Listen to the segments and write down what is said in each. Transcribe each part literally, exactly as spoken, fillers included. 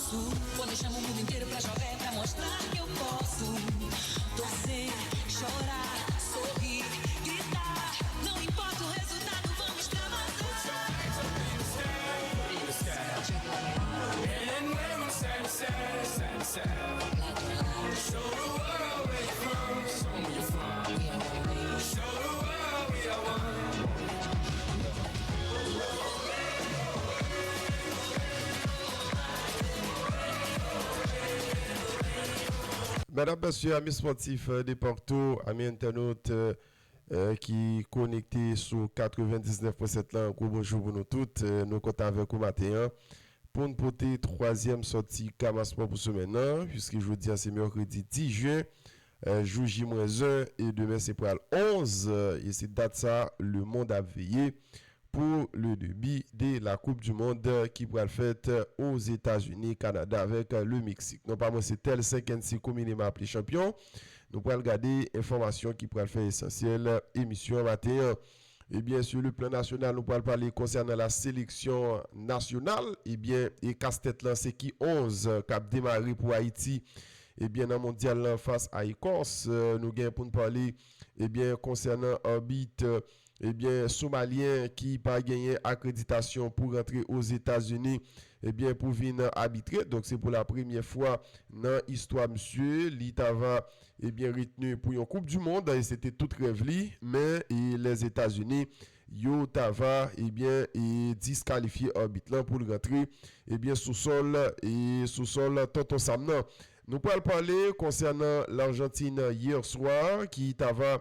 Vou deixar o mundo inteiro pra jogar, é pra mostrar que eu posso. Torcer, chorar, sorrir, gritar. Não importa o resultado, vamos pra mais. Put your hands up in the sky, in the sky. And wave 'em, sad, sad, sad, sad. Show the world where you're from, show 'em where you're from. Show the world we are one. Medam, mesye, ami spòtif, euh, de partou, ami entènot, euh, euh, ki konekte sou katrevendiznèf pwen sèt la, gwo bonjou pou nou tout. Euh, nou kontan avèk ou maten an pou n pote twazyèm sòti Gama Spò pou semèn nan, piske jodi a se mèkredi dis jen, euh, jou J mwens en, e demen se pral onz, euh, e se dat sa lemonn ap veye pou le debi de la Coupe du Monde ki pral fèt Ozetazini, Kanada avèk le Meksik. Non pa mwen se Tel Senkensi, komineman aple Chanpyon. Nou pral gade enfòmasyon ki pral fè esansyèl emisyon an maten an. Ebyen, sur le plan national, nou pral pale konsènan la seleksyon nasyonal. Ebyen, e kastèt lan, se ki onz k ap demare pou Ayiti, ebyen, nan mondyal lan fas a Ekòs. Euh, nou gen pou n pale, ebyen, konsènan anbit, euh, ebyen, somalyen ki pa genyen akreditasyon pou rantre Ozetazini, ebyen, pou vin abitre. Donk, se pou la premyè fwa nan istwa misye, li ta va, ebyen, retni pou yon Koup di Mond, e se te tout rèv li, men, e Lèzetazini, yo ta va, ebyen, e diskalifye anbit lan pou l rantre, ebyen, sou sòl, e sou sòl Tonton Sam nan. Nou pral pale konsènan Lajantin yè swa, ki ta va,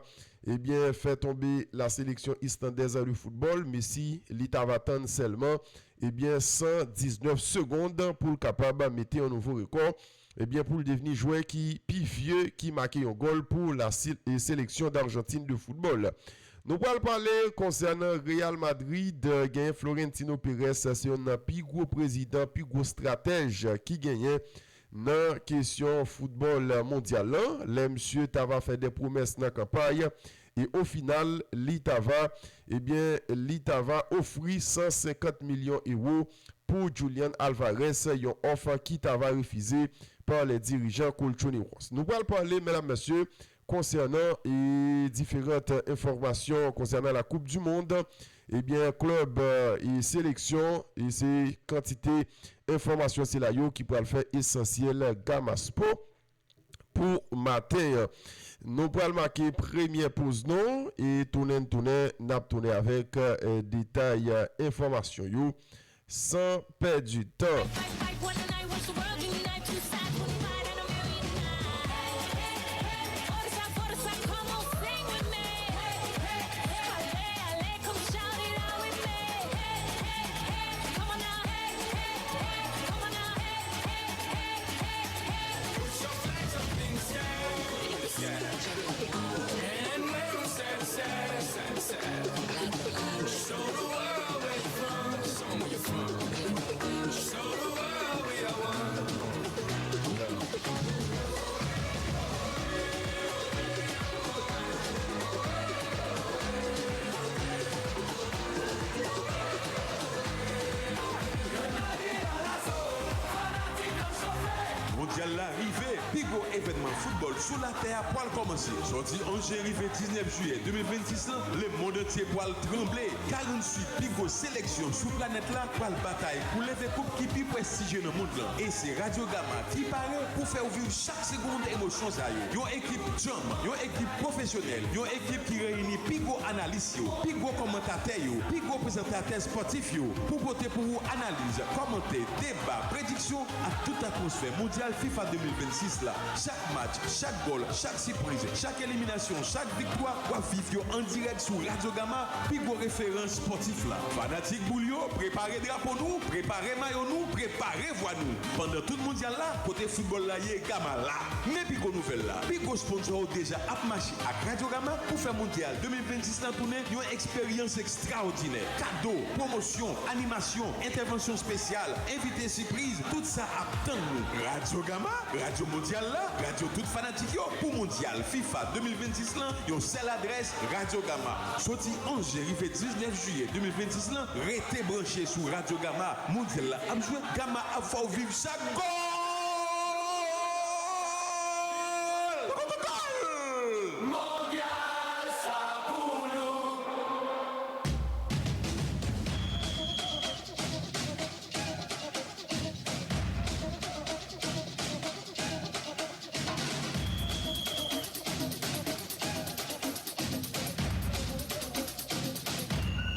ebyen, fè tonbe la sélection islandaise de football. Messi, li ta va tann sèlman, ebyen, san diznèf segond pou l kapab mete yon nouvo rekò, ebyen, pou l devni jwè ki pi vye ki make yon gòl pou la si-, e, seleksyon d'Argentine de football. Nou pral pale konsènan Real Madrid, genyen Florentino Perez, se youn nan pi gwo prezidan, pi gwo stratèj ki genyen nan kesyon foutbòl mondyal lan. Lè misye ta va fè de pwomès nan kanpay, e o final, li ta va, ebyen, li ta va ofri san senkant milyon ewo pou Julian Alvarez, yon òf ki ta va refize pa le dirijan Colchoneros. Nou pral pale, medam, mesye, konsènan, e, diferan enfòmasyon konsènan la Coupe du Monde. Ebyen, klèb, e, seleksyon, e se kantite enfòmasyon sila yo ki pral fè esansyèl Gama Spò pou maten an. Nou pral make premyè poz nou e tounen, tounen, n ap tounen avèk, e, detay, e, enfòmasyon yo san pèdi tan. And wave 'em, sad, sad, sad, sad. Show the world where you're from. Show 'em where you're from. Show the world we are one. Mondyal la rive, pi gwo evènman foutbòl sou latè a pwal kòmanse. Sòti onz jen rive diznèf jiyè de mil vennsis lan, lemonn antye pwal tranble. Karannwit pi gwo seleksyon sou planèt la pwal batay pou leve koup ki pi prestijye nan mond lan. E se Radyo Gama ki pare pou fè w viv chak segonn emosyon sa yo. Yon ekip djanm, yon ekip pwofesyonèl, yon ekip ki reyini pi gwo analis yo, pi gwo kòmantatè yo, pi gwo prezantatè espòtif yo pou pote pou ou analiz, kòmantè, deba, prediksyon ak tout atmosfè mondyal fifa de mil vennsis la. Chak match, chak gòl, chak sipriz, chak eliminasyon, chak viktwa, w ap viv yo an dirèk sou Radyo Gama, pi gwo referans espòtif la. Fanatik boul yo, prepare drapo nou, prepare mayo nou, prepare vwa nou. Pandan tout mondyal la, kote foutbòl la ye, Gama la. Men pi gwo nouvèl la, pi gwo sponsò yo deja ap mache ak Radyo Gama pou fè mondyal de mil vennsis lan tounen yon eksperyans ekstraòdinè. Kado, pwomosyon, animasyon, entèvansyon espesyal, envite sipriz, tout sa ap tann nou. Radyo Gama. Gama, radyo mondyal la, radyo tout fanatik yo. Pou mondyal fifa de mil vennsis lan, yon sèl adrès, Radyo Gama. Soti onz jen rive diznèf jiyè de mil vennsis lan, rete branche sou Radyo Gama. Mondyal la ap jwe, Gama ap fè w viv chak gòl! Gòl! Mondyal sa pou nou!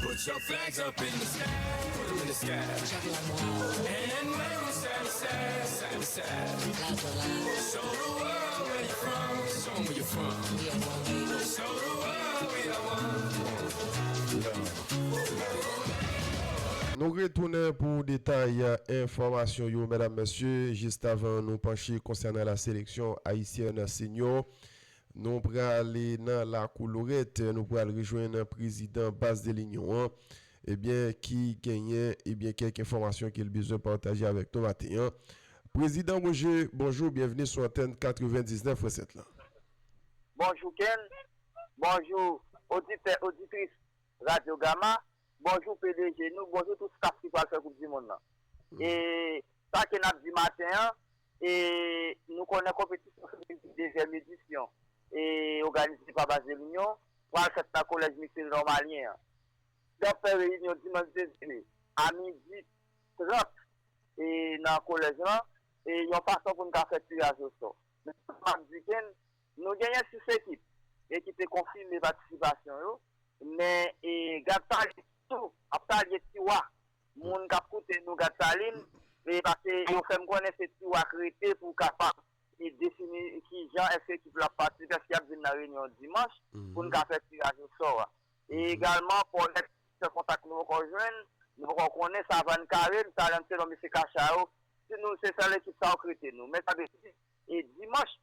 Put your flags up in the sky, put 'em in the sky. And wave 'em side to side, side to side. Show the world where you're from, show 'em where you're from. Show the world we are one. Nou retounen pou detay enfòmasyon yo, medam, mesye. Jis avan nou panche konsènan la seleksyon ayisyèn senior, nou prale nan lakou Lorèt, nou pral rejwenn prezidan Baz de Linyon an, ebyen, ki genyen, ebyen, kèk enfòmasyon ke l bezwen pataje avèk nou maten an. Prezidan Roger, bonjou, byenveni sou antèn katrevendiznèf pwen sèt lan. Bonjou Ken, bonjou oditè, oditris Radyo Gama, bonjou P D G nou, bonjou tout staff ki pral fè Koup di Mond lan. E sa ke n ap di maten an, e nou konnen konpetisyon femilen dezyèm edisyon e òganize pa Baz de Linyon pral fèt nan Kolèj Michel Normalien an. N ap fè reyinyon dimanch de zyè a midi trant e nan kolèj lan, e yon fason pou n ka fè tiraj osò. Men sa m ap di Ken, nou genyen sis ekip e ki te konfime patisipasyon yo, men e gad sa li tou ap salye Tiwa. Moun k ap koute nou gad sa li, e paske yo fè m konnen se Tiwa k rete pou kapab e defini kijan èske ekip la ap patisipe, èske y ap vin nan reyinyon dimanch pou n ka fè tiraj osò a. E egalman, Pòlèt, se kontak nou poko jwenn, nou poko konnen, Savann Kare, m salye anpil mesye Kacha yo. Si nou se sèl ekip sa yo k rete nou. Men sa vle di, e dimanch,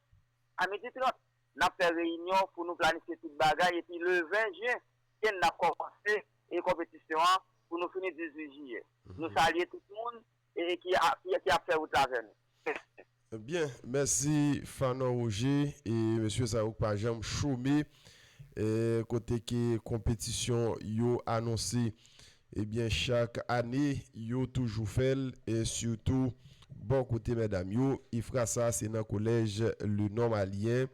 a midi trant, n ap fè reyinyon pou nou planifye tout bagay, epi le ven jen, Ken, n ap kòmanse e konpetisyon an pou nou fini dizuit jiyè. Nou salye tout moun e ki ap, ki, ki ap fè wout la avè nou. Byen, mèsi Fanon Roger e mesye sa yo k pa janm chome, e kote ke konpetisyon yo anonse, ebyen, chak ane yo toujou fè l, e sitou bò kote medam yo. E fwa sa se nan kolèj Le Normalien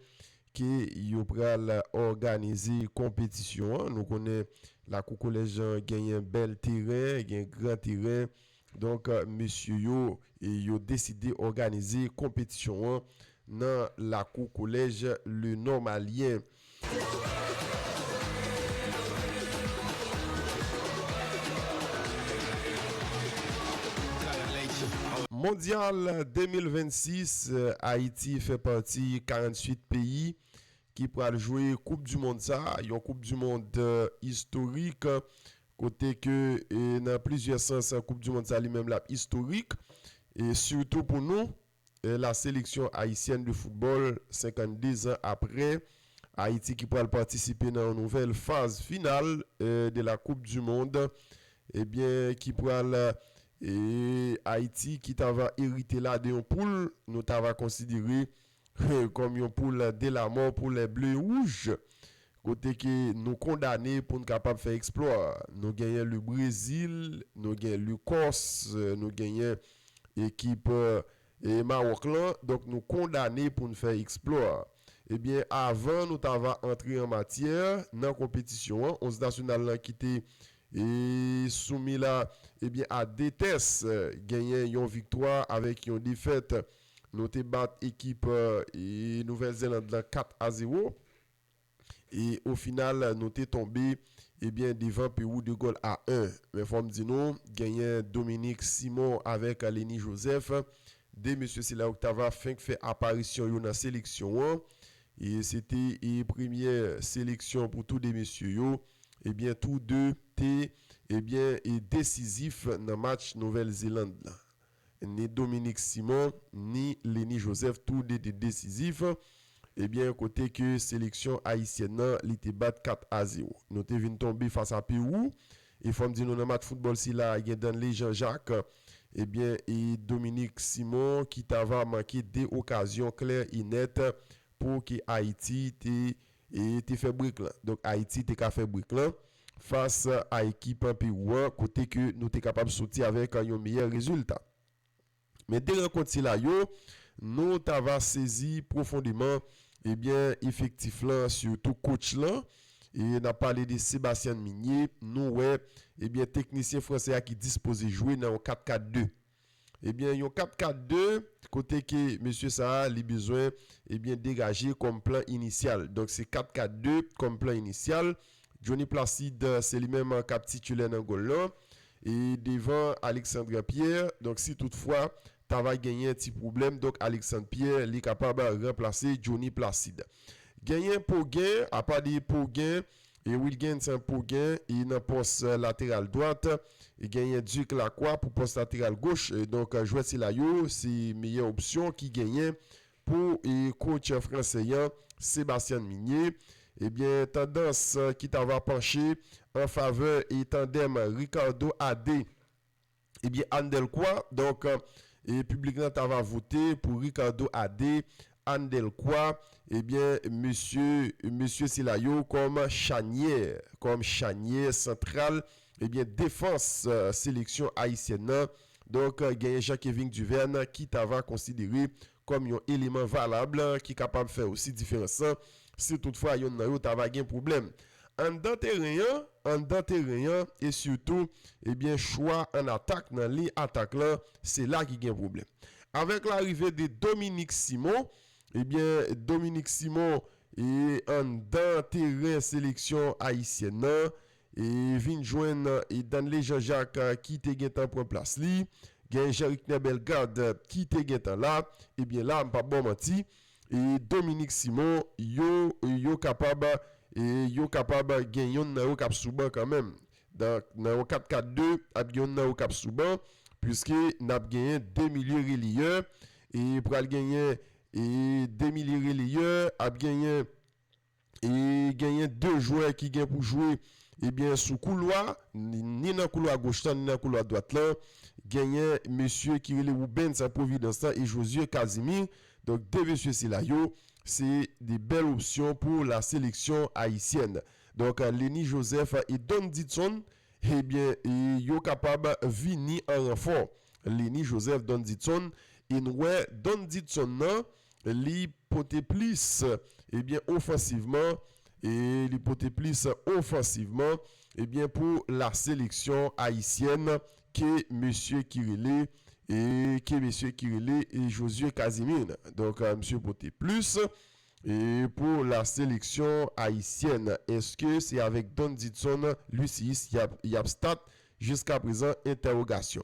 ke yo pral òganize konpetisyon an. Nou konnen lakou kolèj lan genyen bèl teren, gen gran teren. Donk, mesye yo, e yo deside òganize konpetisyon an nan lakou kolèj Le Normalien. Mondyal de mil vennsis, Ayiti fè pati karanntuit peyi ki pral jwe Koup di Mond sa, yon Koup di Mond, e, istorik, kote ke, e, nan plizyè sans, Koup di Mond sa li menm l ap istorik, e sitou pou nou, e, la sélection haïtienne de football, senkanndezan apre, Ayiti ki pral patisipe nan yon nouvèl faz final, e, de la Coupe du Monde, ebyen, ki pral, e, Ayiti ki ta va erite la de yon poul, nou ta va konsidere kòm yon poul de la mò pou les Bleus et Rouges, kote ke nou kondane pou n kapab fè eksplwa. Nou genyen le Brezil, nou genyen le Kòs, nou genyen ekip, e, Mawòk lan. Donk, nou kondane pou n fè eksplwa. Ebyen, avan nou ta va antre an matyè nan konpetisyon an, onz nasyonal lan ki te, e, soumi la, ebyen, a de tès, e, genyen yon viktwa avèk yon defèt. Nou te bat ekip, e, Nouvèl Zeland lan kat a zewo. E o final, nou te tonbe, ebyen, devan Pewou de gòl a en. Men fò m di nou, genyen Dominique Simon avèk Lenny Joseph, de mesye sila yo ki ta va fenk fè aparisyon yo nan seleksyon an. E se te, e, premyè seleksyon pou tou de mesye yo. Ebyen, tou de te, ebyen, e, desizif nan match Nouvèl Zeland lan. Ni Dominique Simon, ni Lenny Joseph, tou de te desizif. Ebyen, kote ke seleksyon ayisyèn nan, li te bat kat a zewo. Nou te vin tonbe fas a Pewou. E fò m di nou, nan match foutbòl sila, gen Danley Jean-Jacques, ebyen, e Dominique Simon ki ta va manke de okazyon klè e nèt pou ke Ayiti te, e te fè break lan. Donk, Ayiti te ka fè break lan fas a ekip Pewou an, kote ke nou te kapab soti avèk yon meyè rezilta. Men de rankont sila yo, nou ta va sezi pwofondeman, ebyen, efektif lan, sitou coach lan. E n ap pale de Sebastian Migné, nou wè, ebyen, teknisyen fransè a ki dispoze jwe nan yon kat kat de. Ebyen, yon kat kat de, kote ke mesye sa a, li bezwen, ebyen, degaje kòm plan inisyal. Donk, se kat kat de kòm plan inisyal. Johnny Placide, se li menm k ap titilè nan gòl lan. E devan Alexandre Pierre, donk, si toutfwa ta va genyen ti pwoblèm, donk, Alexandre Pierre, li kapab ranplase Johnny Placide. Genyen Poguen, apa de Poguen, e Wilgens Poguen, e nan pòs lateral dwat, e genyen Duc Lacroix pou pòs lateral goch. E donk, jwè sila yo, se meyè opsyon ki genyen pou, e, coach fransè an, Sebastian Migné. Ebyen, tandans, e, ki ta va panche an favè e tandèm Ricardo Adé, ebyen, Anne Delcroix. Donk, e, piblik lan ta va vote pou Ricardo Adé, Anne Delcroix, ebyen, mesye, mesye sila yo kòm chanyè, kòm chanyè santral, ebyen, defans, e, seleksyon ayisyèn nan. Donk, e, genyen Jean-Kévin Duverne ki ta va konsidere kòm yon eleman valab ki kapab fè osi diferans lan, si toutfwa yonn nan yo ta va gen pwoblèm. Anndan teren an, anndan teren an, e sitou, ebyen, chwa an atak nan liy atak lan, se la ki gen pwoblèm. Avèk larive de Dominique Simon, ebyen, Dominique Simon, e anndan teren seleksyon ayisyèn nan, e vin jwenn, e Danley Jean-Jacques, e ki te gentan pran plas li, gen Jean Ricner Bellegarde, e ki te gentan la, ebyen la, m p ap ba w manti, e Dominique Simon, yo, yo kapab, e yo kapab gen yonn nan yo k ap sou ban kanmenm. Donk, nan yon kat kat de, ap gen yonn nan yo k ap sou ban, piske n ap genyen de milye releyè, e pral genyen, e de milye releyè, ap genyen, e genyen de jwè ki gen pou jwe, ebyen, sou koulwa, ni, ni nan koulwa goch lan, ni nan koulwa dwat lan, genyen mesye ki rele Rubens Providence lan e Josué Casimir. Donk, de mesye sila yo, se de bèl opsyon pou la seleksyon ayisyèn. Donk, Lenny Joseph e Don Didson, ebyen, e yo kapab vini an ranfò. Lenny Joseph, Don Didson, e n wè Don Didson nan, li pote plis, ebyen, ofansivman, e li pote plis ofansivman, ebyen, pou la seleksyon ayisyèn ke mesye ki rele, e ke mesye ki rele, e Josué Casimir. Donk, e, mesye pote plis, e pou la seleksyon ayisyèn. Èske se avèk Don Didson Lucius y ap, y ap stat? Jiskaprezan, entèwogasyon.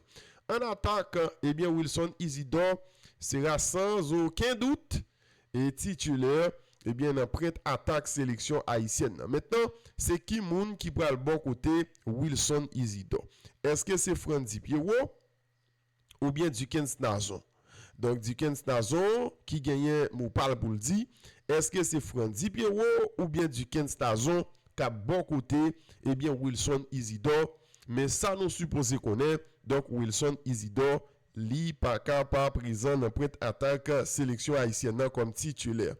An atak, ebyen, Wilson Isidore sera sans aucun doute e titilè, ebyen, nan prent atak seleksyon ayisyèn nan. Mentnan, se ki moun ki pral bò kote Wilson Isidore? Èske se Frandy Pierrot oubyen Duckens Nazon? Donk, Duckens Nazon ki genyen mo pa l pou l di, èske se Frandy Pierrot oubyen Duckens Nazon k ap bò kote, ebyen, Wilson Isidore? Men sa nou sipoze konnen, donk, Wilson Isidore, li pa ka pa prezan nan prent atak seleksyon ayisyèn nan kòm titilè.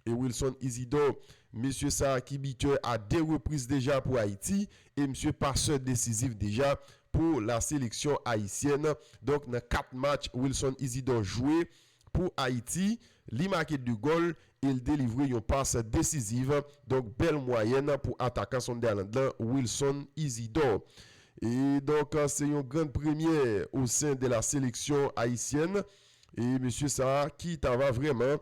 E Wilson Isidore, mesye sa a ki bitè a de repriz deja pou Ayiti, e misye pasè desizif deja pou la seleksyon ayisyèn. Donk, nan kat match Wilson Isidore jwe pou Ayiti, li make de gòl e l delivre yon pas desiziv. Donk, bèl mwayèn pou atakan Sunderland lan, Wilson Isidore. E donk, se yon grann premyè o sen de la seleksyon ayisyèn. E mesye sa a ki ta va vrèman,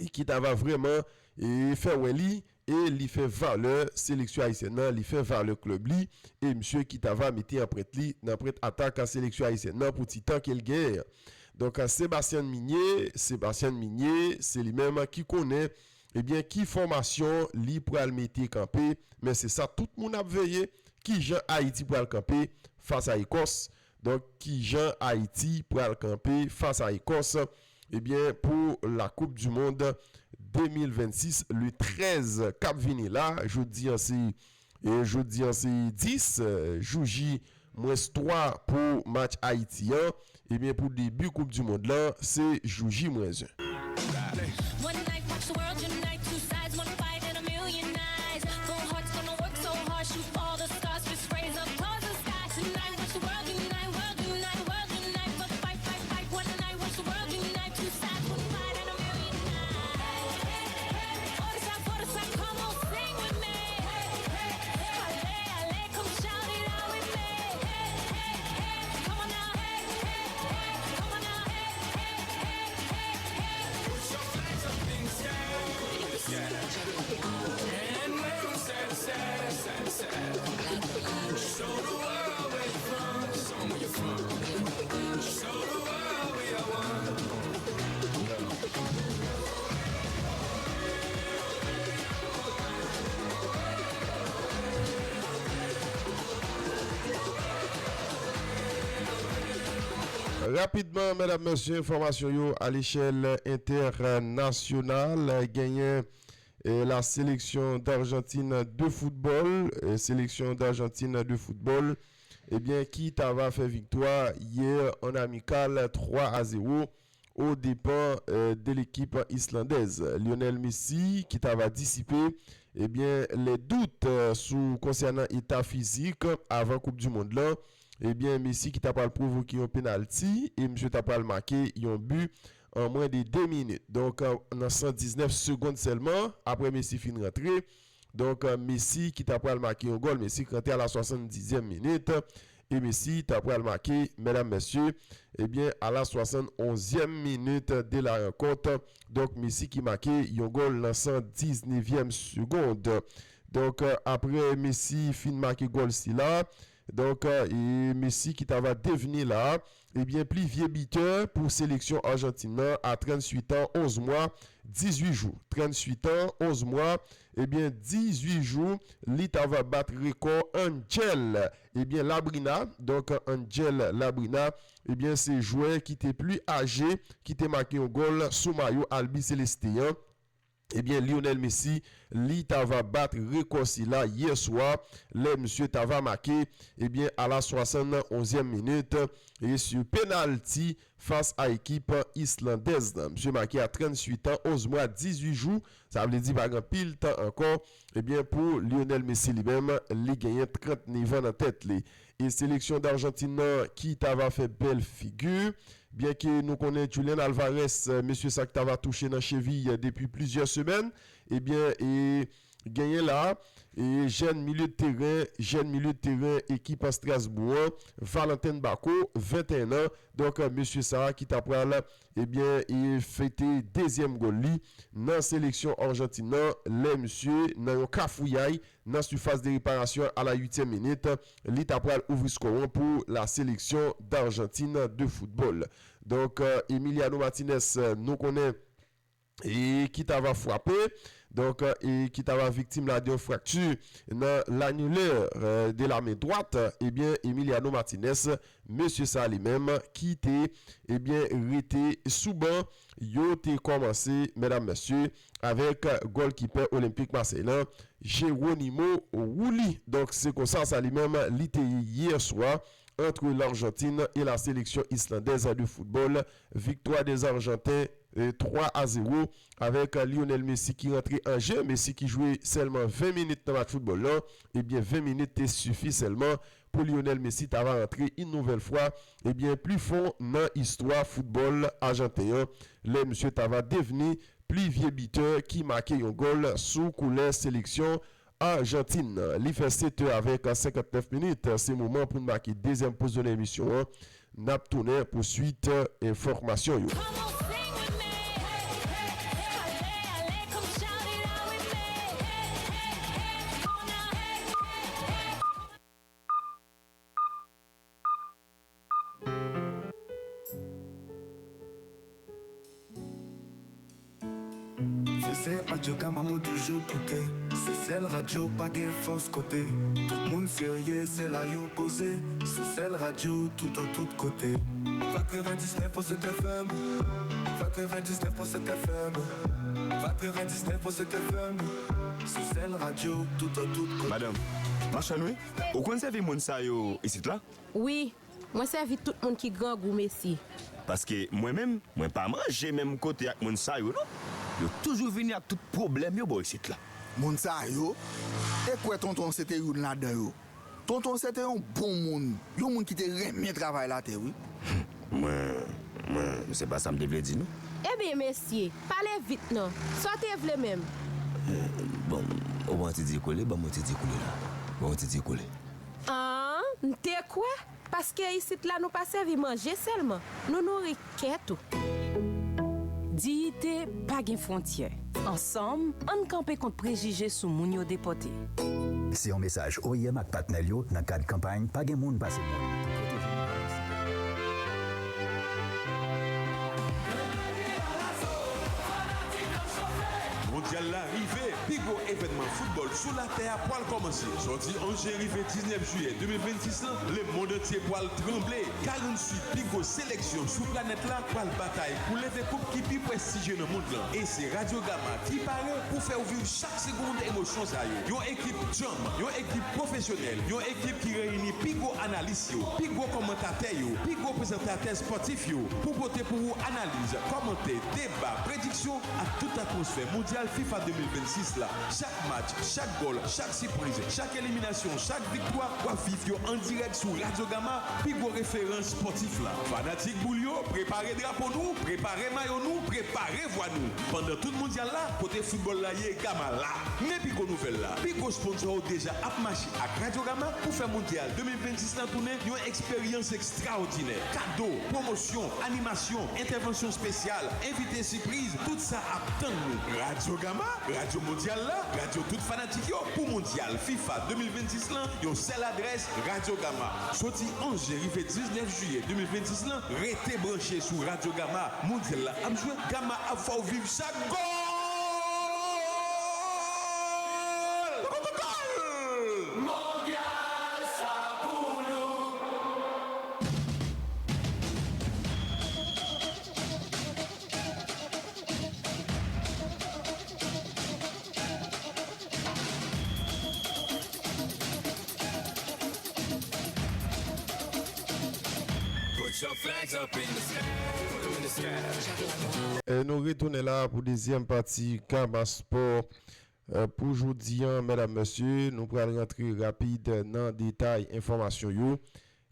e ki ta va vrèman, e fè wè li, e li fè valè seleksyon ayisyèn nan, li fè valè klèb li, e misye ki ta va mete anprent li nan prent atak a seleksyon ayisyèn nan pou ti tan ke l genyen an. Donk, Sebastian Migné, Sebastian Migné, se li menm ki konnen, ebyen, ki fòmasyon li pral mete kanpe, men se sa tout moun ap veye, ki jan Ayiti pral kanpe fas a Ekòs. Donk, ki jan Ayiti pral kanpe fas a Ekòs, ebyen, pou la Coupe du Monde de mil vennsis, le trèz k ap vini la, jodi an se, e jodi an se dis, e, jou J mwens twa pou match Ayiti an. Ebyen, pou debi Koup di Mond lan, se jou J mwens en. One night, watch the world unite. Two sides, one fight, and a million eyes. Full hearts gonna work so hard, shoot all the stars, fist raise up towards the sky. Tonight, watch the world unite, world unite, world unite. But fight, fight, fight, one night, watch the world unite. Two sides, one fight, and a million eyes. Hey, hey, hey, forty side, forty side, come on, sing with me. Hey, hey, hey, allez, allez, come shout it out with me. Hey, hey, hey, come on now, hey, hey, hey, come on now, hey, hey, hey, hey, hey. Put your flags up in the sky, in the sky. And wave 'em side to side, side to side. Show the world where you're from, show 'em where you're from. Show the world we are one. Rapidman, medam, mesye, enfòmasyon yo a lechèl entènasyonal. Genyen, eh, la sélection d'Argentine de football, eh, seleksyon d'Argentine de football, ebyen, ki ta va fè viktwa yè an amikal twa a zewo o depan, eh, de lekip islandèz. Lionel Messi, ki ta va disipe, ebyen, les doutes, eh, sou konsènan eta fizik avan Koup di Mond lan, ebyen, Messi ki ta pral pwovoke yon penalti e misye ta pral make yon bi an mwen de de minit. Donk, eh, nan san diznèf segonn sèlman, apre Messi fin rantre, donk, eh, Messi ki ta pral make yon gòl, Messi ki rantre a la swasanndizyèm minit. E Messi ta pral make, medam, mesye, ebyen, a la swasannonzyèm minit de la rankont. Donk, Messi ki make yon gòl nan san diznevyèm segonn. Donk, eh, apre Messi fin make gòl sila, donk, eh, e Messi ki ta va devni la, ebyen, pli vye bitè pou seleksyon Ajantin nan a tranntuit an, onz mwa, dizuit jou. Tranntuit an, onz mwa, ebyen, dizuit jou, li ta va bat rekò Angel, ebyen, Labrina. Donk, Angel Labrina, ebyen, se jwè ki te pli aje, ki te make yon gòl sou mayo Albiceleste an. Ebyen, Lionel Messi, li ta va bat rekò sila yè swa, lè misye ta va make, ebyen, a la swasannonzyèm minit, e sou penalti fas a ekip islandèz lan. Misye make a tranntuit an, onz mwa, dizuit jou, sa vle di pa gen anpil tan ankò, ebyen, pou Lionel Messi li menm, li genyen trannnev an nan tèt li. E seleksyon Dajantin nan ki ta va fè bèl figi, byenke nou konnen Julian Alvarez, eh, mesye sa ki ta va touche nan cheviy, eh, depi plizyè semèn, ebyen, e genyen la, e jèn milye de teren, jèn milye de teren ekip Strasbourg an, Valentin Bacco, venteyen an. Donk, eh, mesye sa ki ta pral, ebyen, e fete dezyèm gòl li nan seleksyon Ajantin nan, lè misye nan yon kafouyay nan sifas de reparasyon a la uityèm minit, li ta pral ouvri skò an pou la sélection d'Argentine de football. Donk, eh, Emiliano Martinez, eh, nou konnen, e ki ta va frape, donk, eh, e ki ta va viktim la de yon frakti nan lanilè, eh, de la men dwat, ebyen, Emiliano Martinez, mesye sa li menm, ki te, ebyen, rete sou ban, yo te kòmanse, medam, mesye, avèk gòlkipè Olympique Marseille lan, Geronimo Rulli. Donk, se konsa sa li menm, li te ye yè swa, entre l'Argentine et la sélection islandaise de football. Victoire des Argentins, eh, twa a zewo, avèk, eh, Lionel Messi ki rantre an jeu. Messi ki jwe sèlman ven minit nan match foutbòl lan. Ebyen, ven minit te sifi sèlman pou Lionel Messi ta va rantre yon nouvèl fwa, ebyen, pli fon nan istwa foutbòl ajanten an, lè misye ta va devni pli vye bitè ki make yon gòl sou koulè seleksyon Ajantin nan. Li fè sèt è avèk senkantnèf minit. Se moman pou n make dezyèm poz de emisyon an. N ap tounen pou swit enfòmasyon yo. Se sèl radyo Kama mwen toujou koute. Se sèl radyo pa gen fòs kote. Tout moun serye, se la yo poze. Se sèl radyo tout an tout kote. Katrevendiznèf pwen sèt F M. Katrevendiznèf pwen sèt F M. Katrevendiznèf pwen sèt F M. Se sèl radyo tout an tout kote. Madanm, Machann wi, ou konn sèvi moun sa yo isit la? Wi, mwen sèvi tout moun ki grangou, mesye. Paske mwen menm, mwen pa manje menm kote ak moun sa yo non. Yo toujou vini ak tout pwoblèm yo bò isit la. Moun sa yo? E kwè tonton se te youn ladan yo. Tonton se te yon bon moun, yon moun ki te renmen travay latè wi. Mwen, mwen, se pa sa m te vle di non. Ebyen mesye, pale vit non. Sa w te vle menm? Bon, ou wè yon ti dye kole, ban m yon ti dye kole la. Ban m yon ti dye kole. An, m te kwè, paske isit la nou pa sèvi manje sèlman, nou nouri kè tou. Diyite pa gen fwontyè. Ansanm, ann kanpe kont prejije sou moun yo depòte. Se yon mesaj O I M ak patnè l yo nan kad kanpay Pa gen moun pase moun. Pwoteje moun pa gen sida. Mondyal la rive, pi gwo evènman foutbòl sou latè a pwal kòmanse. Sòti onz jen rive diznèf jiyè de mil vennsis lan, lemonn antye pwal tranble. Karannwit pi gwo seleksyon sou planèt la pwal batay pou leve koup ki pi prestijye nan mond lan. E se Radyo Gama ki pare pou fè w viv chak segonn emosyon sa yo. Yon ekip djanm, yon ekip pwofesyonèl, yon ekip ki reyini pi gwo analis yo, pi gwo kòmantatè yo, pi gwo prezantatè espòtif yo pou pote pou ou analiz, kòmantè, deba, prediksyon ak tout atmosfè Mondyal fifa de mil vennsis la. Chak match, chak gòl, chak sipriz, chak eliminasyon, chak viktwa, w ap viv yo an dirèk sou Radyo Gama, pi gwo referans espòtif la. Fanatik boul yo, prepare drapo nou, prepare mayo nou, prepare vwa nou. Pandan tout Mondyal la, kote foutbòl la ye, Gama la. Men pi gwo nouvèl la, pi gwo sponsò yo deja ap mache ak Radyo Gama pou fè Mondyal de mil vennsis lan tounen yon eksperyans ekstraòdinè. Kado, pwomosyon, animasyon, entèvansyon espesyal, envite sipriz, tout sa ap tann nou. Radyo Gama, radyo mondyal la, radyo tout fanatik yo pou Mondyal fifa de mil vennsis lan, yon sèl adrès, Radyo Gama. Soti onz jen rive diznèf jiyè de mil vennsis lan, rete branche sou Radyo Gama. Mondyal la ap jwe, Gama ap fè w viv chak gòl! Gòl! Mondyal sa pou nou! Put your flags up in the sky. Put 'em in the sky. E nou retounen la pou dezyèm pati Gama Sport. E, pou jodi a, medam, mesye, nou pral rantre rapid nan detay enfòmasyon yo.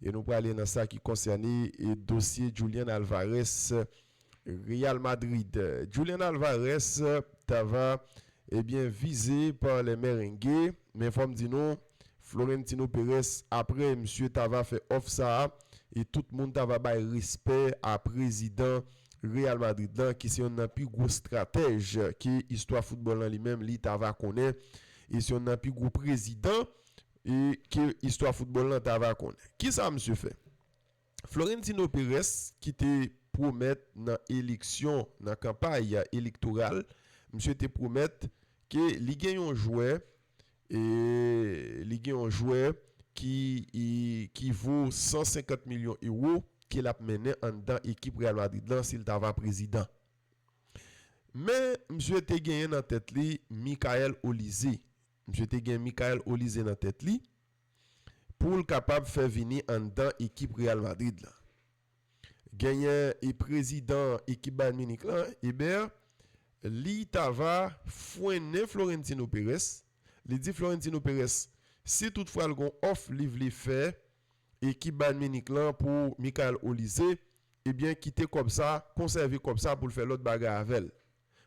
E nou prale nan sa ki konsène, e, dosye Julian Alvarez, Real Madrid. Julian Alvarez t ava, ebyen, vize pa les merengues, men fò m di nou, Florentino Perez, apre misye t ava fè òf sa a, e tout moun t ava bay respè a prezidan Real Madrid lan, ki se yonn nan pi gwo estratèj ke istwa foutbòl lan li menm li t ava konnen, e se yonn nan pi gwo prezidan, e ke istwa foutbòl lan t ava konnen. Kisa misye fè? Florentino Perez, ki te pwomèt nan eleksyon, nan kanpay elektoral, misye te pwomèt ke li gen yon jwè, e li gen yon jwè ki, e, ki vo san senkant milyon ewo ke l ap mennen anndan ekip Real Madrid lan si l ta va prezidan. Men, misye te genyen nan tèt li Michael Olise. Misye te gen Michael Olise nan tèt li pou l kapab fè vini anndan ekip Real Madrid lan. Genyen e prezidan ekip Bayern Munich lan, Eber, li t ava fwennen Florentino Perez. Li di Florentino Perez, si toutfwa l gon òf li vle fè ekip Bayern Munich lan pou Michael Olise, ebyen, kite kòb sa, konsève kòb sa pou l fè lòt bagay avè l.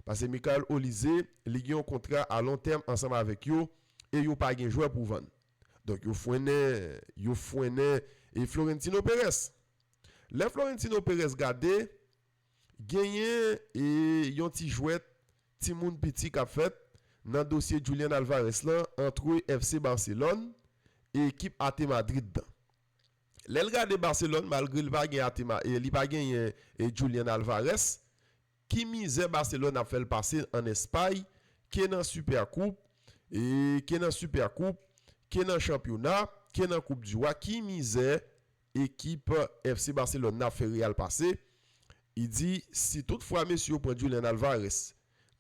Paske Michael Olise, li gen yon kontra a lon tèm ansanm avèk yo, e yo pa gen jwè pou vann. Donk, yo fwennen, yo fwennen, e Florentino Perez. Lè Florentino Perez gade, genyen, e, yon ti jwèt timoun piti k ap fèt nan dosye Julian Alvarez lan antre F C Barcelone e ekip A T Madrid lan. Lè l gade Barcelone, malgre li pa gen A T Ma-, e, li pa genyen, e, Julian Alvarez, ki mizè Barcelone ap fè l pase ann Espay, ke nan Super Coupe, e, ke nan Super Coupe, ke nan chanpyona, ke nan Coupe du Roi, ki mizè ekip F C Barcelone nan ap fè Real pase. Li di, si toutfwa mesye yo pran Julian Alvarez,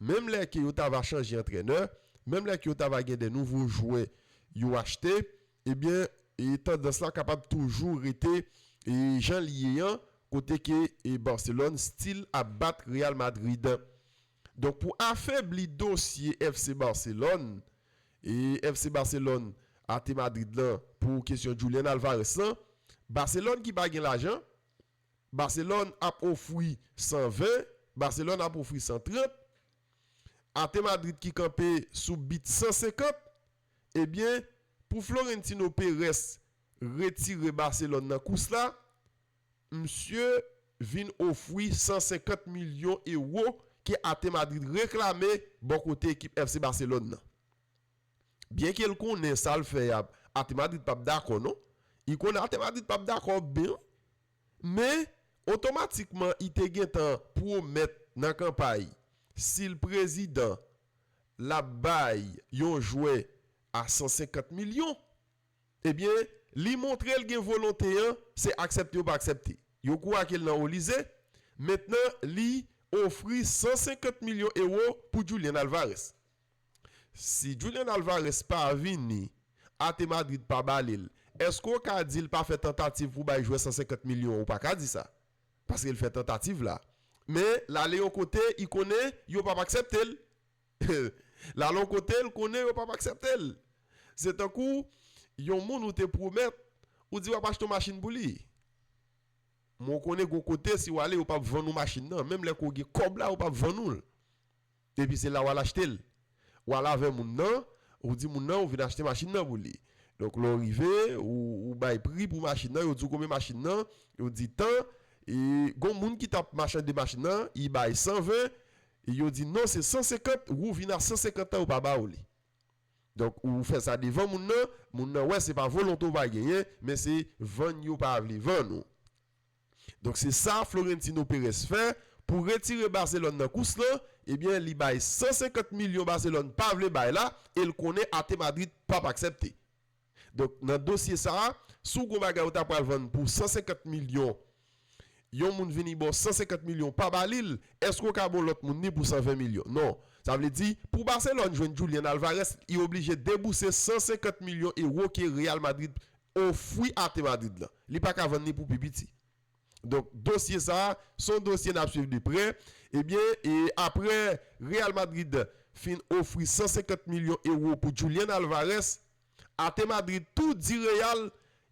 menm lè ke yo ta va chanje antrènè, menm lè ke yo ta va gen de nouvo jwè yo achte, ebyen, e tandans la kapab toujou rete e jan l ye an, kote ke e Barcelone still ap bat Real Madrid. Donk, pou afebli dosye F C Barcelone, e F C Barcelone, A T Madrid lan, pou kesyon Julian Alvarez lan, Barcelone ki pa gen lajan, Barcelone ap ofri san ven, Barcelone ap ofri san trant, A T Madrid ki kanpe sou bit san senkant, ebyen, pou Florentino Perez retire Barcelone nan kous la, misye vin ofri san senkant milyon ewo ke A T Madrid reklame bò kote ekip F C Barcelone nan. Byenke l konnen sa l fè a, A T Madrid p ap dakò non. Li konnen A T Madrid p ap dakò byen. Men, otomatikman, li te gentan pwomèt nan kanpay, si l prezidan, l ap bay yon jwè a san senkant milyon, ebyen, li montre l gen volonte an, se aksepte ou pa aksepte. Yo kourake l nan Olize. Mentnan, li ofri san senkant milyon ewo pou Julian Alvarez. Si Julian Alvarez pa vini, A T Madrid pa ba li l, èske w ka di l pa fè tantativ pou bay jwè san senkant milyon? Ou pa ka di sa. Paske l fè tantativ la. Men, l ale yon kote, li konnen yo p ap aksepte l. L ale yon kote, l konnen yo p ap aksepte l. Se tankou yon moun ou te pwomèt, ou di w ap achte yon machin pou li. Men w konnen gon kote, si w ale, yo p ap vann ou machin nan. Menm lè ke w gen kòb la, yo p ap vann ou l. Epi se la w al achte l. W al avè moun nan, ou di moun nan, ou vin achte machin nan pou li. Donk, lè w rive, ou, ou bay pri pou machin nan, yo di w konbyen machin nan, yo di tan, e gon moun ki t ap machande machin nan, li bay san ven, e yo di non, se san senkant, ou vin a san senkant an, yo pa ba w li. Donk, ou fè sa devan moun nan, moun nan wè se pa volonte w pa genyen, men se vann yo pa vle vann ou. Donk, se sa Florentino Perez fè pou retire Barcelone nan kous lan, ebyen, li bay san senkant milyon Barcelone pa vle bay la, e l konnen A T Madrid p ap aksepte. Donk, nan dosye sa a, si w gon bagay ou ta pral vann pou san senkant milyon, yon moun vini ba w san senkant milyon pa ba li l, èske w ka ba w lòt moun li pou san ven milyon? Non. Sa vle di, pou Barcelone jwenn Julian Alvarez, li oblije debouse san senkant milyon ewo ke Real Madrid ofri A T Madrid lan. Li pa ka vann li pou pi piti. Donk, dosye sa a, se yon dosye n ap swiv de prè. Ebyen, e apre Real Madrid fin ofri san senkant milyon ewo pou Julian Alvarez, A T Madrid tou di Real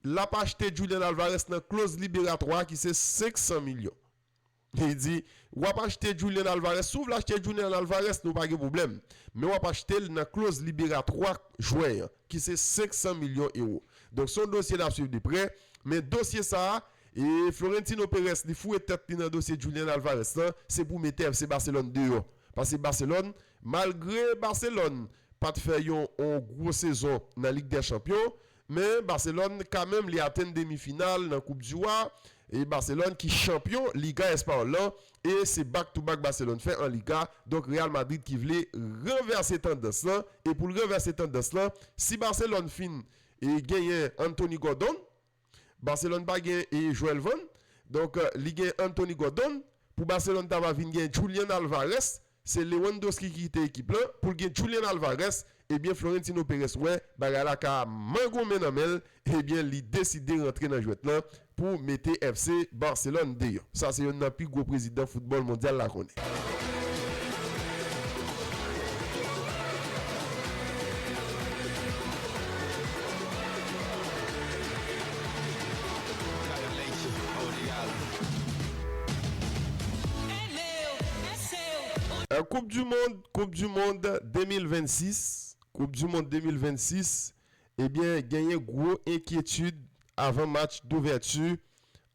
l ap achte Julian Alvarez nan kloz liberatwa a ki se senk san milyon. Li di, w ap achte Julian Alvarez, si w vle achte Julian Alvarez, nou pa gen pwoblèm. Men w ap achte l nan kloz liberatwa jwè an, ki se senk san milyon ewo. Donk, se yon dosye n ap swiv de prè. Men dosye sa a, e Florentino Perez, li foure tèt li nan dosye Julian Alvarez lan, se pou mete F C Barcelone deyò. Paske Barcelone, malgre Barcelone pa t fè yon, yon gwo sezon nan Lig dè Chanpyon, men Barcelone, kanmenm, li atenn demi final nan Koup di Wa, e Barcelone ki chanpyon Liga Espayòl lan, e se back to back Barcelone fè an Liga, donk Real Madrid ki vle ranvèse tandans lan, e pou l ranvèse tandans lan, si Barcelone fin e genyen Anthony Gordon, Barcelone pa gen e Joel Van. Donk, eh, li gen Anthony Gordon. Pou Barcelone ta va vin gen Julian Alvarez. Se Lewandowski ki kite ekip lan. Pou l gen Julian Alvarez, ebyen, Florentino Perez wè bagay la ka mangonmen nan men l. Ebyen, li deside rantre nan jwèt lan pou mete F C Barcelone deyò. Sa se youn nan pi gwo prezidan foutbòl mondyal la konnen. Euh, Coupe du Monde, Coupe du Monde de mil vennsis, Coupe du Monde de mil vennsis, ebyen, genyen gwo enkyetid avan match douvèti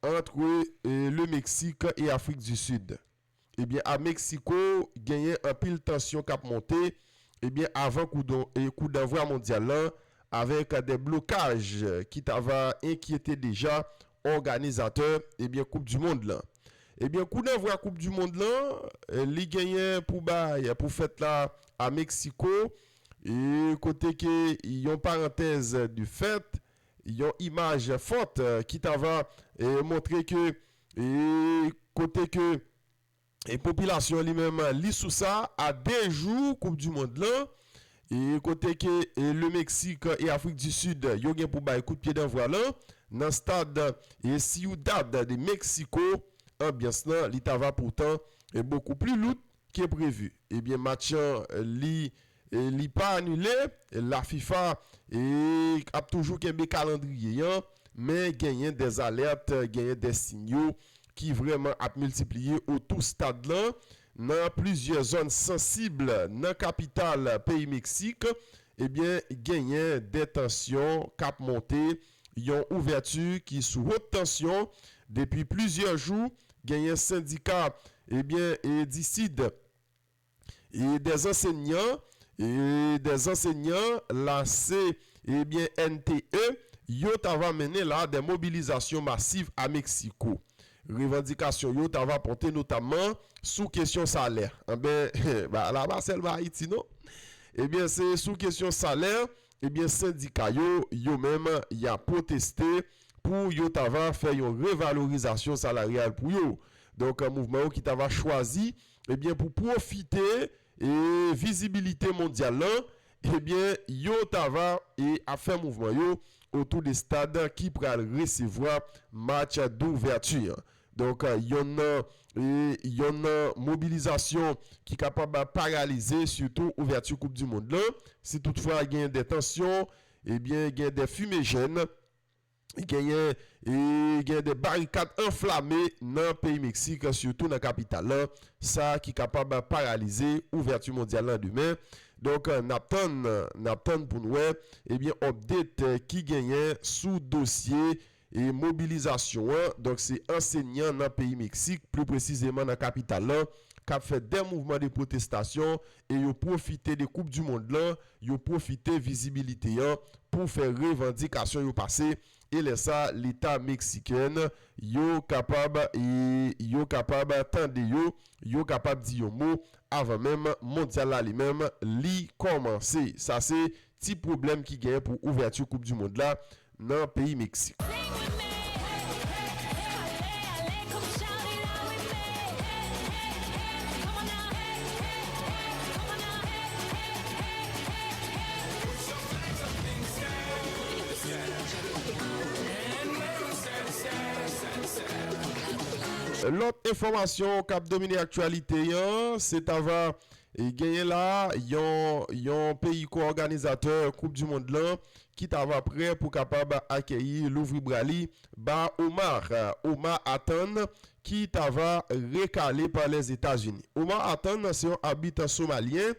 ant, euh, le Mexique e Afrik di Sid. Ebyen, a Meksiko, genyen anpil tansyon k ap monte, ebyen, avan kou don-, e kou danvwa mondyal lan, avèk de blokaj ki ta va enkyete deja òganizatè, ebyen, Koup di Mond lan. Ebyen, kou danvwa Koup di Mond lan, eh, li genyen pou bay, pou fèt la a Meksiko, e kote ke yon parantèz de fèt, yon imaj fòt, eh, ki ta va, eh, montre ke, eh, kote ke e popilasyon an li menm, li sou sa, a de jou Koup di Mond lan, E kote ke e, le Mexique e Afrik di Sid yo gen pou bay kout pye danvwa lan nan stad e Ciudad de Mexico, anbyans lan li ta va poutan e bokou pli lout ke previ. Ebyen match lan li e, li pa anile, la FIFA e, ap toujou kenbe kalandriye an, men genyen dè alèt, genyen dè sinyo ki vrèman ap miltipliye otou stad lan. Nan plizyè zòn sansib nan kapital peyi Meksik, ebyen, genyen dè tansyon k ap monte, yon ouvèti ki sou wot tansyon depi plizyè jou. Genyen sendika, ebyen, e di sid e dè ansenyan, e dè ansenyan la se, ebyen, N T E, yo ta va mennen la dè mobilizasyon masiv a Meksiko. Revandikasyon yo ta va pòte notamman sou kesyon salè. Anben, ba, la pa sèlman Ayiti, non. Ebyen, se sou kesyon salè, ebyen, sendika yo, yo menm, y a pwoteste pou yo ta va fè yon revalorizasyon salaryal pou yo. Donk, mouvman yo ki ta va chwazi, ebyen, pou pwofite e vizibilite mondyal lan, ebyen, yo ta va e ap fè mouvman yo otou de stad ki pral resevwa match douvèti an. Donk, yonn nan, e, yonn nan mobilizasyon ki kapab paralize sitou ouvèti Koup di Mond lan. Si toutfwa gen de tansyon, ebyen, gen de fimejèn, genyen, e, gen de barikad anflame nan peyi Meksik, sitou nan kapital lan, sa ki kapab paralize ouvèti mondyal lan demen. Donk, n ap tann, n ap tann pou n wè, ebyen, update ki genyen sou dosye e mobilizasyon an. Donk, se ansenyan nan peyi Meksik, pli presizeman nan kapital lan, k ap fè de mouvman de pwotestasyon e yo pwofite de Koup di Mond lan, yo pwofite vizibilite an pou fè revandikasyon yo pase. E lè sa, Leta meksiken yo kapab, e yo kapab tande yo, yo kapab di yon mo avan menm mondyal la li menm li kòmanse. Sa se ti pwoblèm ki genyen pou ouvèti Koup di Mond la nan peyi Meksik. Lòt enfòmasyon k ap domine aktyalite an, se ta va e genyen la yon, yon peyi ko-òganizatè Koup di Mond lan ki ta va prè pou kapab akeyi louvri bra li ba Omar, Omar Atan, ki ta va rekale pa Lèzetazini. Omar Atan se yon abit somalyen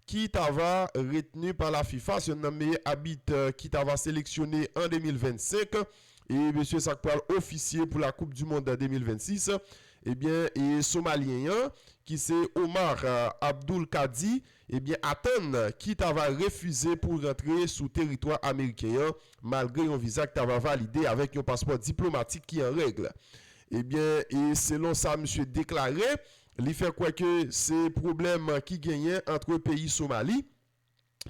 ki ta va retni pa la FIFA, se youn nan meyè abit, eh, ki ta va seleksyone an de mil vennsenk. E mesye sa k pral ofisye pou la Coupe du Monde de mil vennsis, ebyen, e somalyen an, ki se Omar, eh, Abdul Kadi, ebyen, Atan, ki ta va refize pou rantre sou teritwa ameriken an, malgre yon viza ki ta va valide avèk yon paspò diplomatik ki an règ. Ebyen, e selon sa misye deklare, li fè kwè ke se pwoblèm ki genyen ant peyi Somali,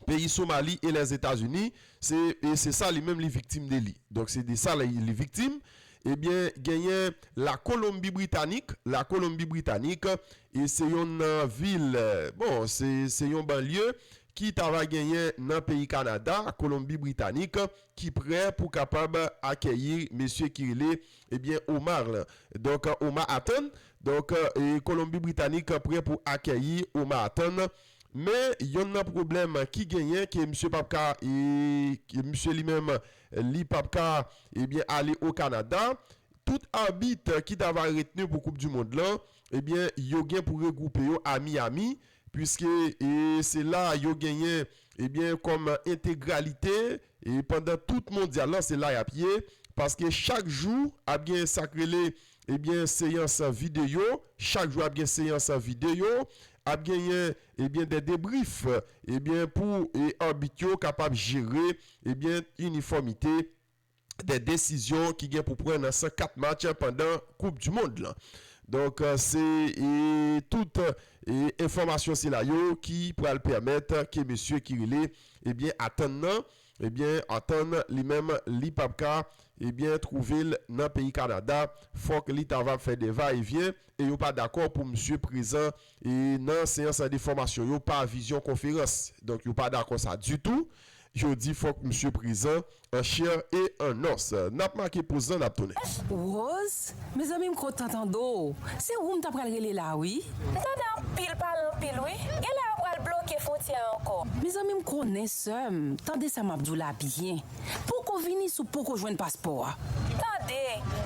peyi Somali e Lèzetazini, se, e se sa li menm li viktim de li. Donk, se de sa li, li viktim. Ebyen, genyen la Kolonbi Britanik. La Kolonbi Britanik, e se yon, euh, vil, euh, bon, se, se yon banlye ki ta va genyen nan peyi Kanada, Kolonbi Britanik, ki prè pou kapab akeyi mesye ki rele, ebyen, Omar lan. Donk, Omar Atan. Donk, e Kolonbi Britanik prè pou akeyi Omar Atan. Men, yonn nan pwoblèm ki genyen, ke misye p ap ka, e, ke misye li menm, li p ap ka, ebyen, ale o Kanada. Tout abit ki ta va retni pou Koup di Mond lan, ebyen, yo gen pou regwoupe yo a Miami, piske, e, se la yo genyen, ebyen, kòm entegralite, e pandan tout mondyal lan, se la y ap ye, paske chak jou ap gen sa k rele, ebyen, seyans videyo, chak jou ap gen seyans videyo, ap genyen, ebyen, de debrif, ebyen, pou, e, abit yo kapab jere, ebyen, inifòmite de desizyon ki gen pou pran nan san kat match pandan Koup di Mond lan. Donk, e, se, e, tout, e, enfòmasyon sila yo ki pral pèmèt ke mesye ki rele, ebyen, Atan nan, ebyen, atann li menm, li p ap ka, ebyen, twouve l nan peyi Kanada. Fòk li ta va fè de va e vyen, e yo pa dakò pou misye prezan, e nan seyans de fòmasyon yo pa vizyon konferans. Donk, yo pa dakò sa ditou. Yo di fòk misye prezan an chè e an nòs. N ap make poz lan, n ap tounen. Rose, mezanmi, m kontan tande w. Se ou m ta pral rele la, wi. M tande anpil pale anpil, wi. Genlè yo pral bloke fwontyè a ankò. Mezanmi, m konnen, sè m. Tande sa m ap di w la byen. Poko vini si w poko jwenn paspò a. Tande,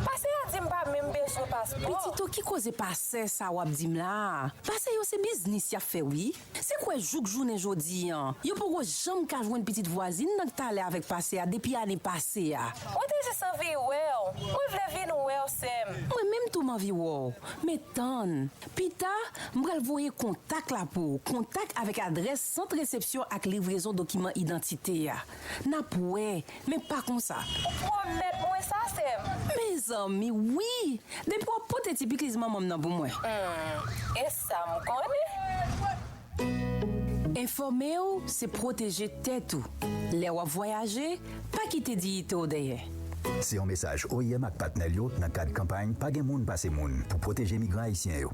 pastè a di m pa menm bezwen paspò. Pitit, ki koze pastè sa w ap di m la? Pastè yo se biznis y ap fè, wi. Se kwè jouk jounen jodi an, yo poko janm ka jwenn pitit vwazin nan k t ale avèk pastè a depi ane pase a. Mwen te jis anvi wè w. Mwen vle vin wè w, sè m. Mwen menm tou m anvi wè w. Men tann, pita, m pral voye kontak la pou w, kontak avèk adrès sant resepsyon ak livrezon dokiman idantite a. N ap wè, men pa konsa. Ou pwomèt mwen sa, sè m? Mezanmi, wi! Depi w ap pote ti pikliz manman m nan pou mwen. Hmm, e sa m konnen. Enfòme w, se pwoteje tèt ou. Lè w ap vwayaje, pa kite diyite w dèyè. Se yon mesaj O I M ak patnè l yo nan kad kanpay Pa gen moun pase moun pou pwoteje migran ayisyen yo.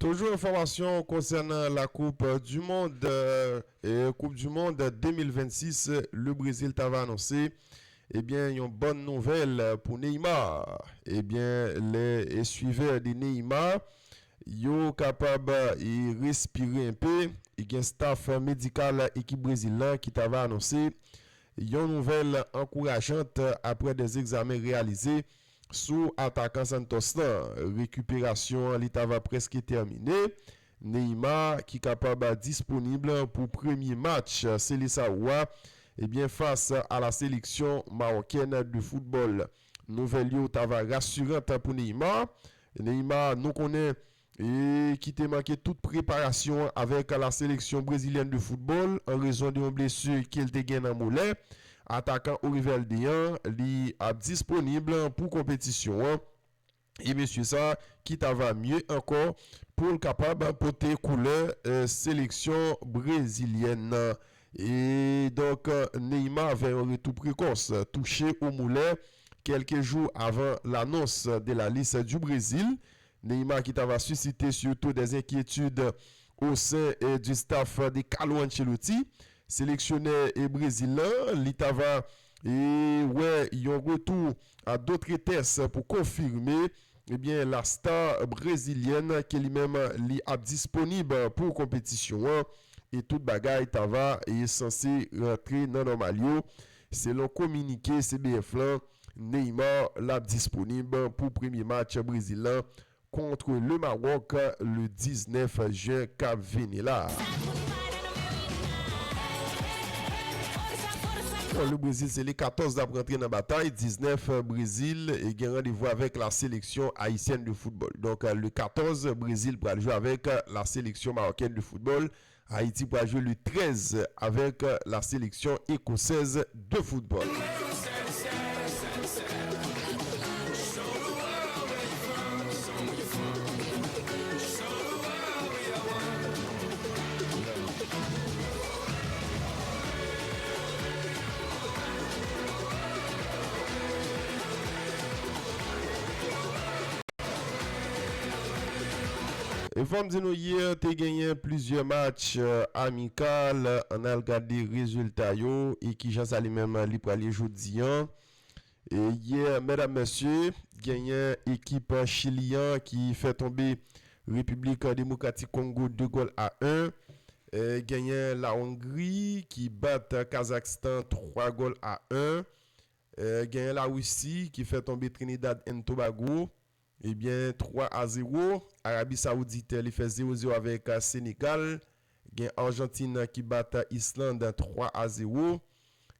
Toujou enfòmasyon konsènan la Coupe du Monde, euh, e Coupe du Monde de mil vennsis, le Brésil t ava anonse, ebyen, yon bòn nouvèl pou Neymar. Ebyen, lè, e, suivè de Neymar, yo kapab, e, respire enpe. E gen staff medikal ekip Brezil lan ki t ava anonse yon nouvèl ankourajant apre de egzamen reyalize sou atakan Santos lan. Rekiperasyon an, li t ava prèske tèmine. Neymar, ki kapab disponib pou premye match Seleção a, ebyen, fas a la seleksyon mawòkèn de foutbòl. Nouvèl yo t ava rasiran pou Neymar. Neymar, nou konnen, e ki te manke tout preparasyon avèk la seleksyon brezilyèn de foutbòl an rezon de yon blesi ke l te gen nan molè. Atakan Orivelden an, li ap disponib pou konpetisyon an. E mesye sa ki t ava mye ankò pou l kapab pote koulè, eh, seleksyon brezilyèn nan. E donk, Neymar vè yon retou prekòs, touche o molè kèlke jou avan lanons de la liste du Brésil. Neymar ki t ava sisite sitou des inquiétudes au sein, eh, du staff de Carlo Ancelotti. Seleksyonè, eh, Brezil lan, li t ava, eh, wè yon retou a dotre tès pou konfime, ebyen, la star brezilyèn ke li menm li ap disponib pou konpetisyon an, e tout bagay t ava, eh, sanse rantre nan nòmal yo. Selon kominike C B F lan, Neymar l ap disponib pou premye match Brezil lan kont le Maroc le diznèf jen k ap vini la. Bon, le Brésil, se le katòz l ap rantre nan batay. Diznèf, Brezil, e gen randevou avèk la seleksyon ayisyèn de foutbòl. Donk, le katòz, Brezil pral jwe avèk la seleksyon mawòkèn de foutbòl. Ayiti pral jwe le trèz avèk la seleksyon ekosèz de foutbòl. E fò m di nou, yè te genyen plizyè match, eh, amikal. Ann al gade rezilta yo e kijan sa li menm li pral ye jodi an. E yè, medam, mesye, genyen ekip Chili an ki fè tonbe Repiblik Demokratik Kongo de gòl a en. Eh, genyen la Hongrie ki bat Kazakhstan twa gòl a en. Eh, genyen la Russie ki fè tonbe Trinidad and Tobago, ebyen, twa a zewo. Arabi Sawoudit, li fè zewo zewo avèk, eh, Senegal. Gen Arjantin ki bat Islande twa a zewo.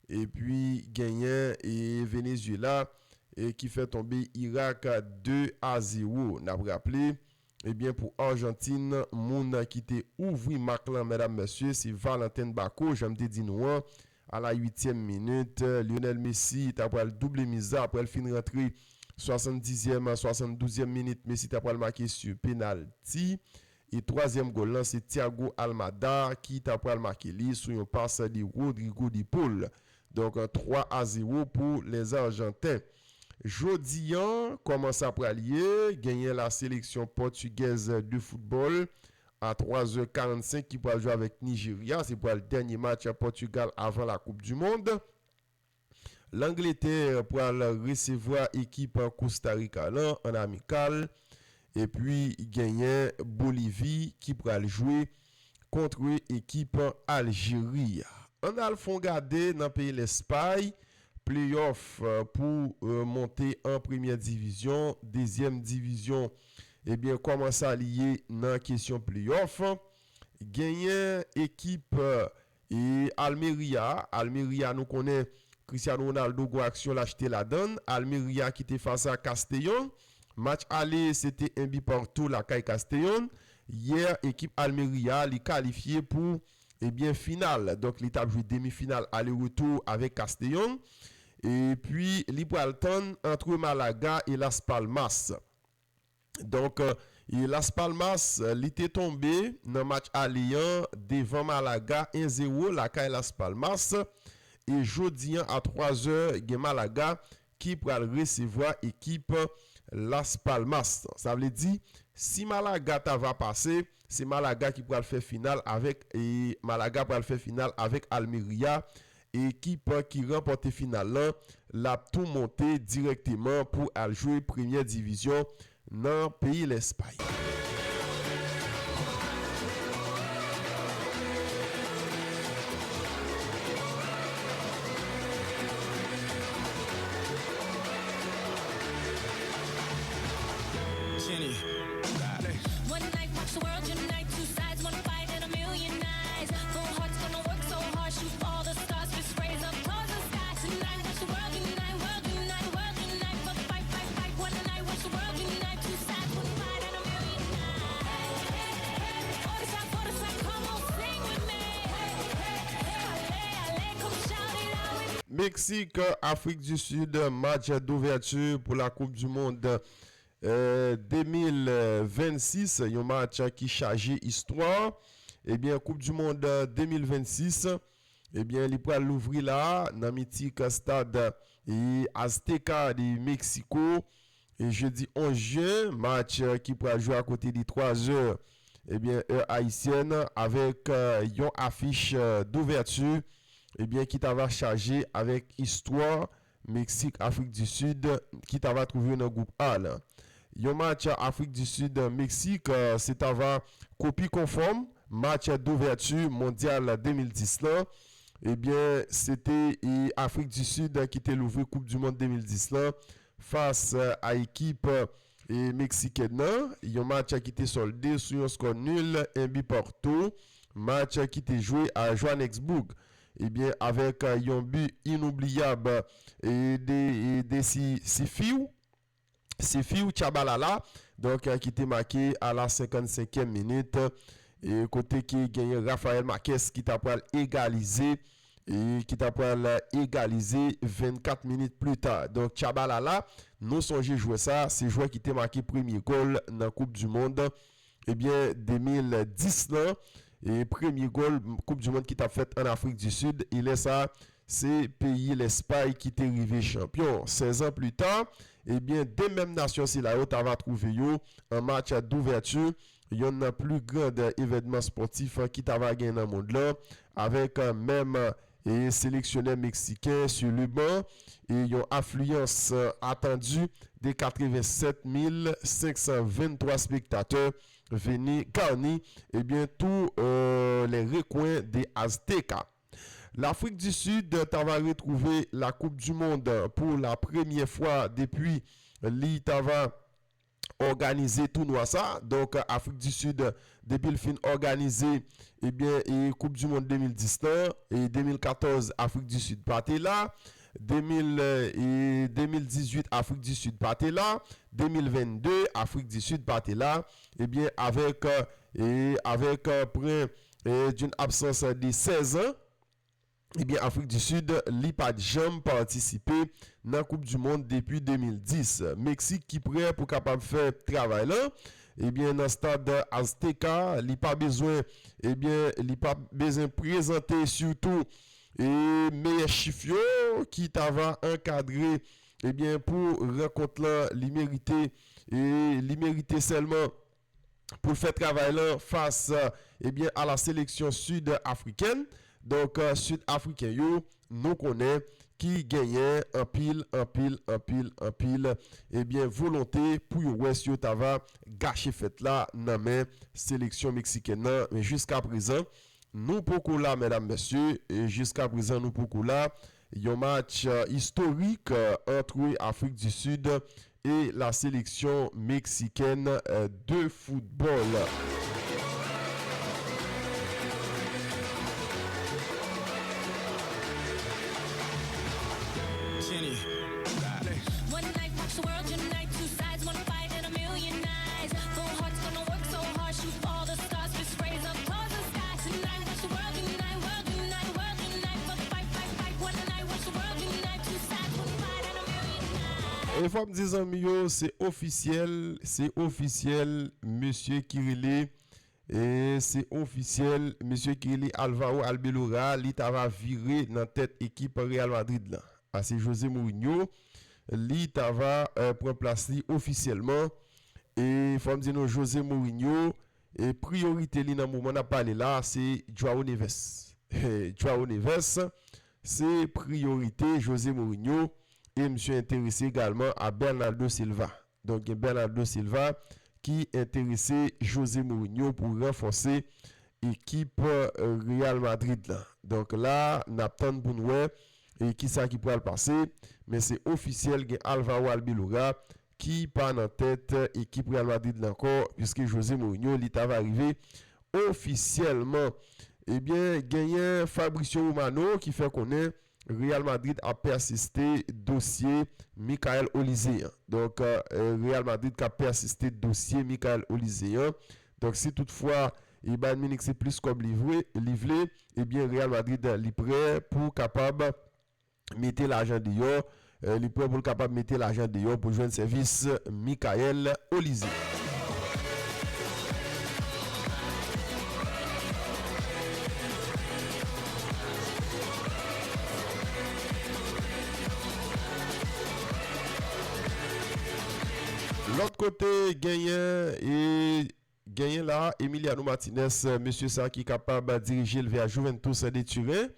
Epi genyen, e, Venezuela e ki fè tonbe Irak de a zewo. N ap raple, ebyen, pou Ajantin, moun ki te ouvri mak lan, medam, mesye, se Valentin Bacco, jan m te di nou an, a la uityèm minit. Lionel Messi ta pral double miza apre l fin rantre swasanndizyèm, swasanndouzèm minit. Messi ta pral make sou penalti. E twazyèm gòl lan, se Thiago Almada ki ta pral make li sou yon pas de Rodrigo de Paul. Donk, twa a zewo pou les Argentins. Jodi an, kòman sa pral ye? Genyen la seleksyon pòtigèz de foutbòl a twa zè karannsenk ki pral jwe avèk Nijerya. Se pral dènye match Pòtigal avan la Koup di Mond. Langletè pral resevwa ekip Kosta Rika lan an amikal. Epi genyen Bolivi ki pral jwe kont ekip Aljeri. Ann al fè yon gade nan peyi Lèspay, playoff, eh, pou, eh, monte an premyè divizyon, dezyèm divizyon. Ebyen, kòman sa li ye nan kesyon playoff? Genyen ekip, eh, e Almeria. Almeria, nou konnen Cristiano Ronaldo gwo aksyon l achte ladan l. Almeria ki te fas a Castellón. Match ale, se te en bi partou lakay Castellón. Yè, ekip Almeria, li kalifye pou, ebyen, final. Donk, li t ap jwe demi final ale retou avèk Castellón. Epi, li pral tann antre Malaga e Las Palmas. Donk, eh, e Las Palmas, eh, li te tonbe nan match ale an devan Malaga en zewo lakay Las Palmas. E jodi an a twa zè, gen Malaga ki pral resevwa ekip Las Palmas. Sa vle di, si Malaga ta va pase, se Malaga ki pral fè final avèk, e Malaga pral fè final avèk Almeria. Ekip ki ranpòte final lan, l ap tou monte dirèkteman pou al jwe premyè divizyon nan peyi Lèspay. Jenny. One night, watch the world unite. Two sides, one fight, and a million eyes. Four hearts gonna work so hard, shoot all the stars, fist raise up towards the sky. Tonight, watch the world unite, world unite, world unite. Fuck, fight, fight, fight. One night, watch the world unite. Two sides, one fight, and a million eyes. Hey, hey, hey, hey. Forsa, forsa, come on, sing with me. Hey, hey, hey, hey. Allez, allez, come shout it out with me. Meksik, Afrik di Sid, match d'ouverture pour la Coupe du Monde. Eh, de mil vennsis, yon match ki chaje istwa. Ebyen, Koup di Mond, eh, de mil vennsis, ebyen, li pral louvri la nan mitik stad, eh, Azteca de Mexico. E jedi onz jen, match, eh, ki pral jwe a kote de twa zè, ebyen, è ayisyèn, avèk, eh, yon afich, eh, d'ouverture, ebyen, ki ta va chaje avèk istwa Meksik, Afrik di Sid, ki ta va twouve yo nan gwoup A lan. Yon match Afrik di Sid, Meksik, eh, se ta va kopi konfòm match d'ouverture Mondyal de mil dis lan. Ebyen, se te, eh, Afrik di Sid ki te louvri Koup di Mond de mil dis lan fas, eh, a ekip, eh, meksikèn nan. Yon match ki te sòlde sou yon skò nil, en bi partou. Match ki te jwe a Johannesburg. Ebyen, avèk, eh, yon bi inoubliyab, eh, de, eh, de si, si fiw. Sefiw Tshabalala, donk, eh, ki te make a la senkannsenkyèm minit, e kote ki genyen Rafael Marquez ki ta pral egalize, e ki ta pral egalize vennkat minit pli ta. Donk, Tshabalala, nou sonje jwè sa, se jwè ki te make premye gòl nan Koup di Mond, ebyen, de mil dis lan, e premye gòl Koup di Mond ki t ap fèt ann Afrik di Sid, e lè sa, se peyi Lèspay ki te rive chanpyon. Sèz an pli ta, ebyen, de menm nasyon sila yo ta va twouve yo an match d'ouverture, yonn nan pli grand evènman spòtif ki ta va gen nan mond lan, avèk, eh, menm, eh, seleksyonè meksiken sou le ban, e yon afliyans, eh, atandi de katrevensèt mil senk san venntwa spektatè vini garni, ebyen, tous, eh, les recoins de Azteca. Lafrik di Sid ta va retwouve la Koup di Mond pou la premyè fwa depi li ta va òganize tounwa sa. Donk, Afrik di Sid, depi l fin òganize, ebyen, e Koup di Mond de mil dis lan, e de mil katòz, Afrik di Sid pa te la. de mil, e, de mil dizuit, Afrik di Sid pa te la. De mil vennde, Afrik di Sid pa te la. Ebyen, avèk, e, avèk, e, prè, e, d'une absence de seize ans, ebyen, Afrik di Sid, li pa t janm patisipe nan Koup di Mond depi de mil dis. Meksik ki prè pou kapab fè travay lan, ebyen, nan stad Azteca, li pa bezwen, ebyen, li pa bezwen prezante sitou, e, meyè chif yo ki ta va ankadre, ebyen, pou rankont lan, li merite, e, li merite sèlman pou l fè travay lan fas, ebyen, a la seleksyon sid afrikèn. Donk, e, sid afriken yo, nou konnen ki genyen anpil, anpil, anpil, anpil, ebyen, volonte pou yo wè si yo ta va gache fèt la nan men seleksyon meksikèn nan. Men jiska prezan, nou poko la, medam, mesye, e jiska prezan, nou poko la. Yon match, e, istorik, e, ant Afrik di Sid e la sélection mexicaine, e, de football. Jenny. One night, watch the world unite. Two sides wanna fight and a million eyes. Four hearts gonna work so hard, shoot all the stars, fist raise up towards the sky. Tonight, watch the world unite, world unite, world unite. Fuck, fight, fight, fight. One night, watch the world unite. Two sides wanna fight and a million eyes. E fò m di zanmi yo, se ofisyèl, se ofisyèl, mesye ki rele, e se ofisyèl, mesye ki rele Alvaro Arbeloa, li ta va vire nan tèt ekip Real Madrid lan. A se José Mourinho, li ta va, e, pran plas li ofisyèlman. E fò m di nou, José Mourinho, e priyorite li nan moman n ap pale la, se Joao Neves. Joao Neves, se priyorite José Mourinho, e misye enterese egalman a Bernardo Silva. Donk, gen Bernardo Silva ki enterese José Mourinho pou ranfòse ekip, e, Real Madrid lan. Donk, la, n ap tann pou n wè, e, kisa ki pral pase, men se ofisyèl, gen Alvaro Arbeloa ki pa nan tèt ekip Real Madrid lan ankò, piske José Mourinho, li ta va rive ofisyèlman. Ebyen, genyen Fabrizio Romano ki fè konnen Real Madrid ap pèsiste dosye Michael Olise an. Donk, e, Real Madrid k ap pèsiste dosye Michael Olise an. Donk, si toutfwa, e, Bayern Munich se plis kòb li vre, li vle, ebyen, Real Madrid, li prè pou kapab mete lajan deyò, e, li prè pou l kapab mete lajan deyò pou jwenn sèvis Michael Olise. Lòt kote, genyen e Genyen la, Emiliano Martinez, e, mesye sa ki kapab dirije l vè Juventus de Turin.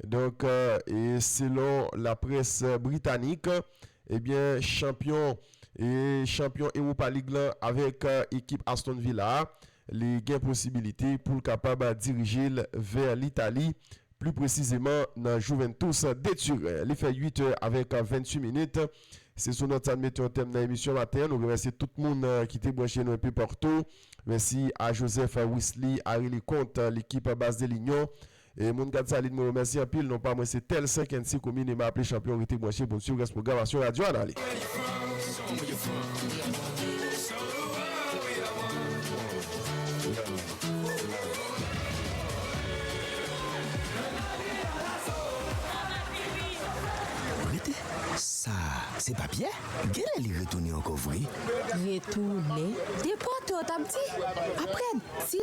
Donk, e, e selon laprès britanik, ebyen, chanpyon, e chanpyon Europa League lan avèk, e, ekip Aston Villa a, li gen posibilite pou l kapab dirije l vè Litali, pli presizeman nan Juventus de Turin. Li fè uit è avèk venntuit minit. Se sou nòt sa n mete yon tèm nan emisyon maten an. Nou remèsye tout moun, e, ki te branche nou enpe patou. Mèsi a Joseph Wesley, Harry Leconte, lekip Baz de Linyon. E moun Gad Salin, mwen remèsye anpil. Non pa mwen se Tel Senk N C Komin e m aple chanpyon. Rete branche pou n swiv rès pwogramasyon radyo a. N ale. Rete. Sa, se pa Pyè? Genlè li retounen ankò vre. Retounen? Depòte w t ap di? Apre dis